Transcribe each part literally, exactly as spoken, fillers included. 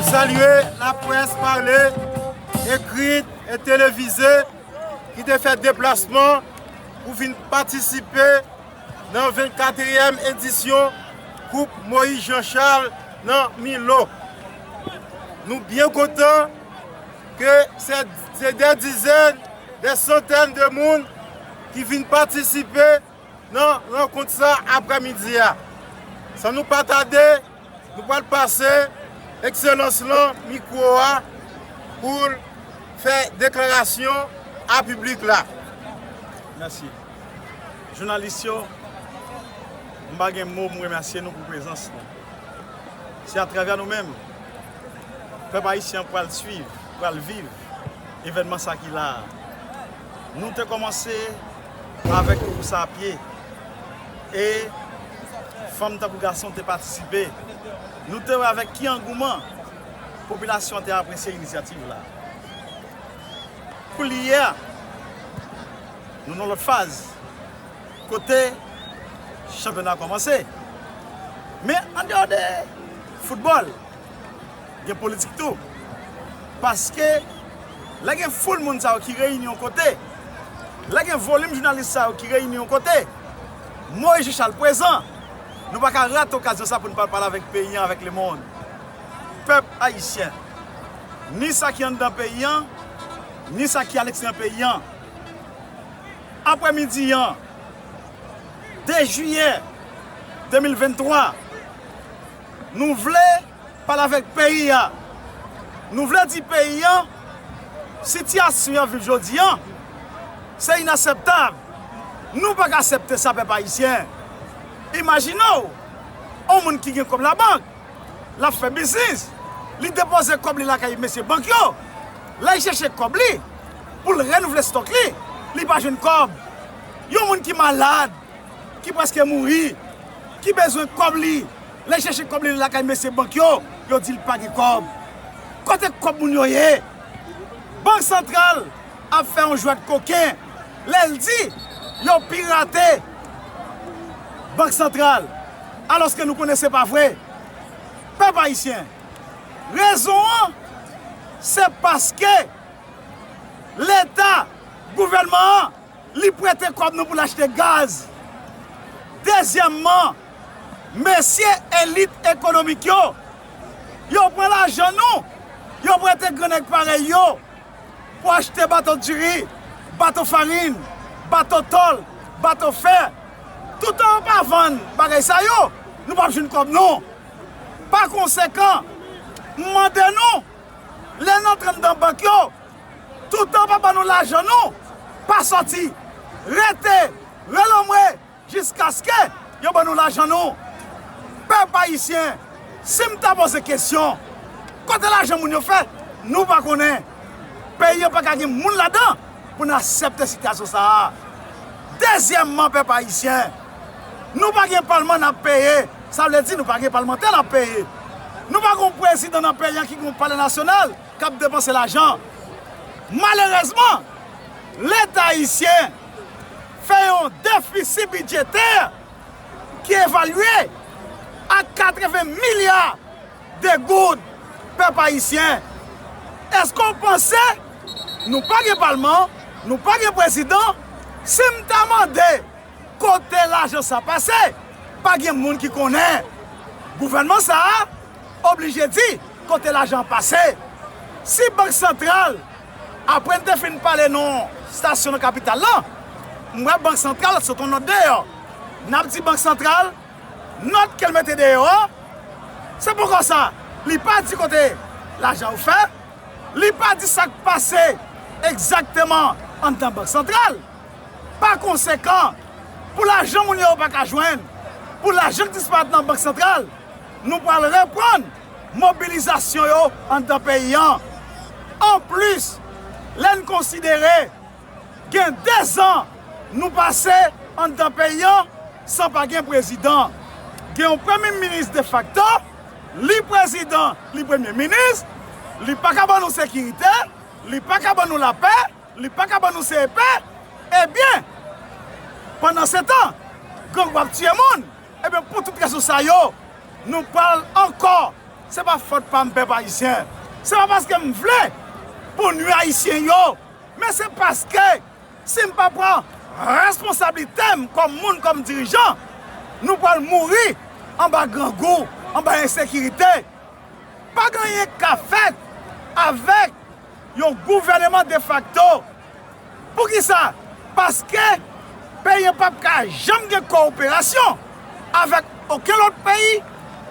Salye laprès pale, ekrit e televize ki te fè deplasman pou vin patisipe nan vennkatriyèm edisyon Koup Moïse Jean Charles nan Milo. Nou byen kontan ke se, se dè dizèn, dè santèn de moun ki vin patisipe nan rankont sa aprèmidi a. San nou pa tade, nou pral pase Ekselans lan mikwo a pou l fè deklarasyon a piblik la. Mèsi. Jounalis yo, m pa gen mo pou m remèsye nou pou prezans nou. Se atravè nou menm, pèp ayisyen an pral swiv, pral viv evènman sa ki la a. Nou te kòmanse avèk kous a pye e fanm tankou gason te patisipe. Nou te wè avèk ki angouman popilasyon an te apresye inisyativ la. Koulye a, nou nan lòt faz kote chanpyona a kòmanse. Men andeyò de foutbòl, gen politik tou. Paske lè gen foul moun sa yo ki reyini yon kote, lè gen volim jounalis sa yo ki reyini yon kote, Moïse Jean Charles prezan, nou pa ka rate okazyon sa pou n pale, pale avèk peyi an, avèk lemonn. Pèp ayisyen, ni sa ki anndan peyi an, ni sa ki aleksteryè peyi an. Aprèmidi an, de jiyè de mil venntwa, nou vle pale avèk peyi a. Nou vle di peyi an, sitiyasyon y ap viv jodi an, se inakseptab. Nou pa ka aksepte sa, pèp ayisyen. Imajine w, yon moun ki gen kòb labank, l ap fè biznis, li depoze kòb li lakay mesye bank yo. Lè l chèche kòb li pou l renouvle stòk li, li pa jwenn kòb. Yon moun ki malad, ki prèske mouri, ki bezwen kòb li, lè l chèche kòb li lakay mesye bank yo, yo di l pa gen kòb. Kote kòb moun yo ye? Bank Santral ap fè yon jwèt koken lè l di yo pirate Bank Santral, alòske nou konnen se pa vre. Pèp ayisyen, rezon an, se paske Leta, gouvènman an, li prete kòb nou pou l achte gaz. Dezyèmman, mesye elit ekonomik yo, yo pran lajan nou, yo prete grannèg parèy yo pou achte bato diri, bato farin, bato tòl, bato fè. Toutan yo pa vann bagay sa yo, nou p ap jwenn kòb non. Pa konsekan, m mande nou, lè n antre anndan bank yo, toutan yo pa ban nou lajan nou, pa sòti. Rete, relomwe, jiskaske yo ban nou lajan nou. Pèp ayisyen, si m ta poze kesyon, kote lajan moun yo fè? Nou pa konnen. Peyi an pa ka gen moun ladan pou n aksepte sitiyasyon sa a. Dezyèmman, pèp ayisyen, nou pa gen palman n ap peye. Sa vle di nou pa gen palmantè n ap peye. Nou pa gen yon prezidan nan peyi an ki gen yon palè nasyonal k ap depanse lajan. Malerezman, Leta ayisyen fè yon defisi bidjetè ki evalye a katreven milya de goud, pèp ayisyen. Èske w panse nou pa gen palman, nou pa gen prezidan? Si m ta mande kote lajan sa pase, pa gen moun ki konnen. Gouvènman sa a oblije di kote lajan an pase. Si Bank Santral, apre n te fin pale nan stasyon nan kapital lan, m wè Bank Santral sot yon nòt deyò. N ap di Bank Santral, nòt ke l mete deyò an, se poko sa. Li pa di kote lajan yo fè, li pa di sa k pase egzakteman anndan Bank Santral. Pa konsekan, pou lajan moun yo pa ka jwenn, pou lajan k disparèt nan Bank Santral, nou pral reprann mobilizasyon yo anndan peyi an. Anplis, lè n konsidere gen dezan nou pase anndan peyi an san pa gen prezidan. Gen yon premye minis defakto, li prezidan, li premye minis, li pa ka ban nou sekirite, li pa ka ban nou lapè, li pa ka ban nou sepe. Ebyen, pandansetan, gang ap tiye moun. Ebyen, pou tout rezon sa yo, nou pral ankò Se pa fòt pa m, pèp ayisyen. Se pa paske m vle pou nwi Ayisyen yo, men se paske si m pa pran responsablite m kòm moun, kòm dirijan, nou pral mouri anba grangou, anba ensekirite. Pa gen anyen k ka fèt avèk yon gouvèneman defakto. Poukisa? Paske peyi an p ap ka janm gen kowoperasyon avèk okenn lòt peyi,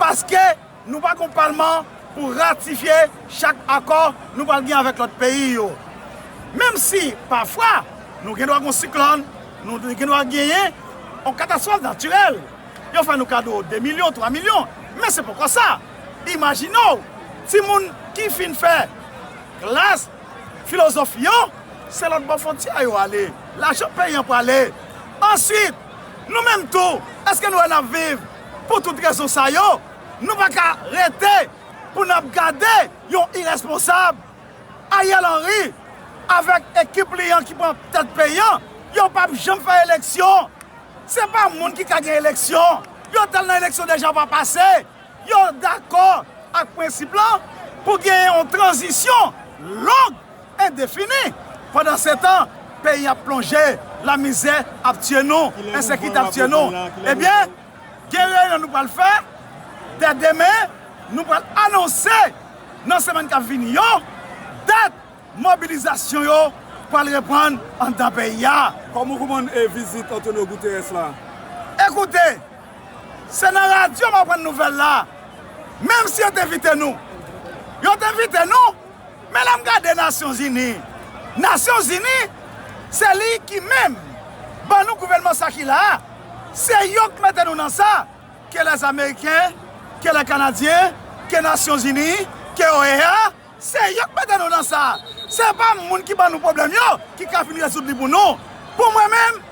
paske nou pa gen yon palman pou ratifye chak akò nou pral gen avèk lòt peyi yo. Menm si pafwa nou gen dwa gen yon siklòn, nou gen dwa genyen yon katastwòf natirèl, yo fè nou kado de milyon, twa milyon, men se poko sa. Imajine w, timoun ki fin fè klas filozofi yo, se lòt bò fwontyè yo ale. Lajan peyi an prale. Answit, nou menm tou, èske nou wè n ap viv pou tout rezon sa yo? Nou pa ka rete pou n ap gade yon iresponsab, Ariel Henry, avèk ekip li an ki pran tèt peyi an, yo p ap janm fè eleksyon. Se pa moun ki ka gen eleksyon. Yo t al nan eleksyon deja, yo pa pase. Yo dakò ak prensip lan pou genyen yon tranzisyon long, endefini. Pandansetan, peyi ap plonje, lamizè ap tiye nou, ensekirite ap tiye nou. Ebyen, gen reyinyon nou pral fè dè demen, nou pral anonse nan semèn k ap vini yo, dat mobilizasyon yo pral reprann anndan peyi a. Kòman w konprann, e, vizit Antonio Guterres la? Ekoute, se nan radyo m aprann nouvèl la. Menm si yo te envite nou, yo te envite nou, men lè m gade Nasyonzini, Nasyonzini, se li ki menm ban nou gouvènman sa ki la a. Se yo k mete nou nan sa, ke lè Ameriken, ke lè Kanadyen, ke Nasyonzini, ke O E A, se yo k mete nou nan sa. Se pa moun ki ban nou pwoblèm yo ki ka vin rezoud li pou nou. Pou mwen menm,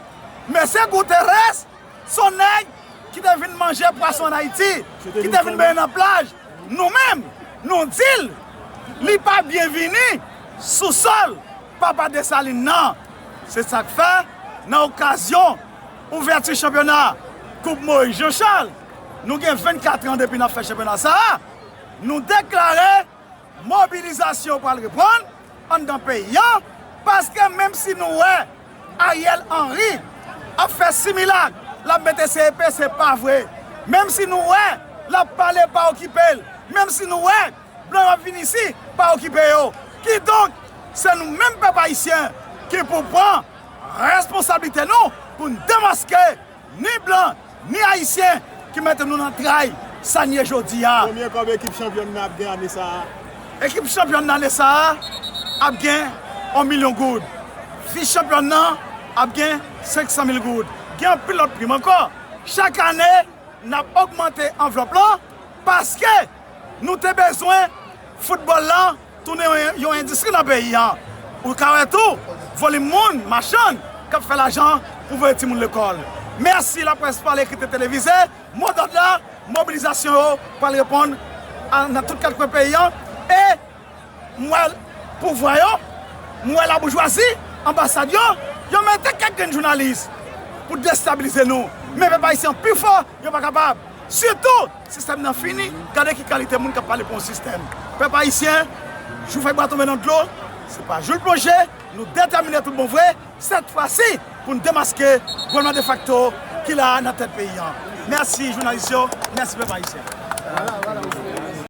mesye Guterres, se yon nèg ki te vin manje pwason ann Ayiti, ki te vin benyen nan plaj. Nou menm, nou di l, li pa byenvini sou sòl papa Desalin nan. Se sa k fè, nan okazyon ouvèti chanpyona Koup Moïse Jean Charles, nou gen vennkat an depi n ap fè chanpyona sa a, nou deklare mobilizasyon pral reprann anndan peyi an, paske menm si nou wè Ariel Henry ap fè similak, l ap mete C E P, se pa vre. Menm si nou wè l ap pale, pa okipe l. Menm si nou wè blan yo ap vin isi, pa okipe yo. Kidonk, se nou menm pèp ayisyen ki pou pran responsablite nou pou n demaske ni blan, ni ayisyen ki mete nou nan tray sa n ye jodi a. Konbyen kòb ekip chanpyòn nan ap gen ane sa a? Ekip chanpyòn nan ane sa a ap gen yon milyon goud. Vis chanpyòn nan ap gen senk san mil goud. Gen anpil lòt prim ankò. Chak ane, n ap ogmante anvlòp lan paske nou te bezwen foutbòl lan tounen yon, yon endistri nan peyi an. Ou ka wè tou, volim moun, machann, k ap fè lajan pou voye timoun lekòl. Mèsi, laprès pale, ekri, televize. Modòd la, mobilizasyon yo pral reponn a, nan tout kat kwen peyi an. E m wè pouvwa yo, m wè laboujwazi, anbasad yo, yo mete kèk grenn jounalis pou destabilize nou. Men pèp ayisyen an pi fò, yo pa kapab. Sitou, sistèm nan fini, gade ki kalite moun k ap pale pou yon sistèm. Pèp ayisyen, jou fèy bwa tonbe nan dlo, se pa jou l plonje, nou detèmine tout bon vre, sèt fwa si, pou n demaske gouvènman defakto ki la a nan tèt peyi an. Mèsi jounalis yo, mèsi pèp ayisyen.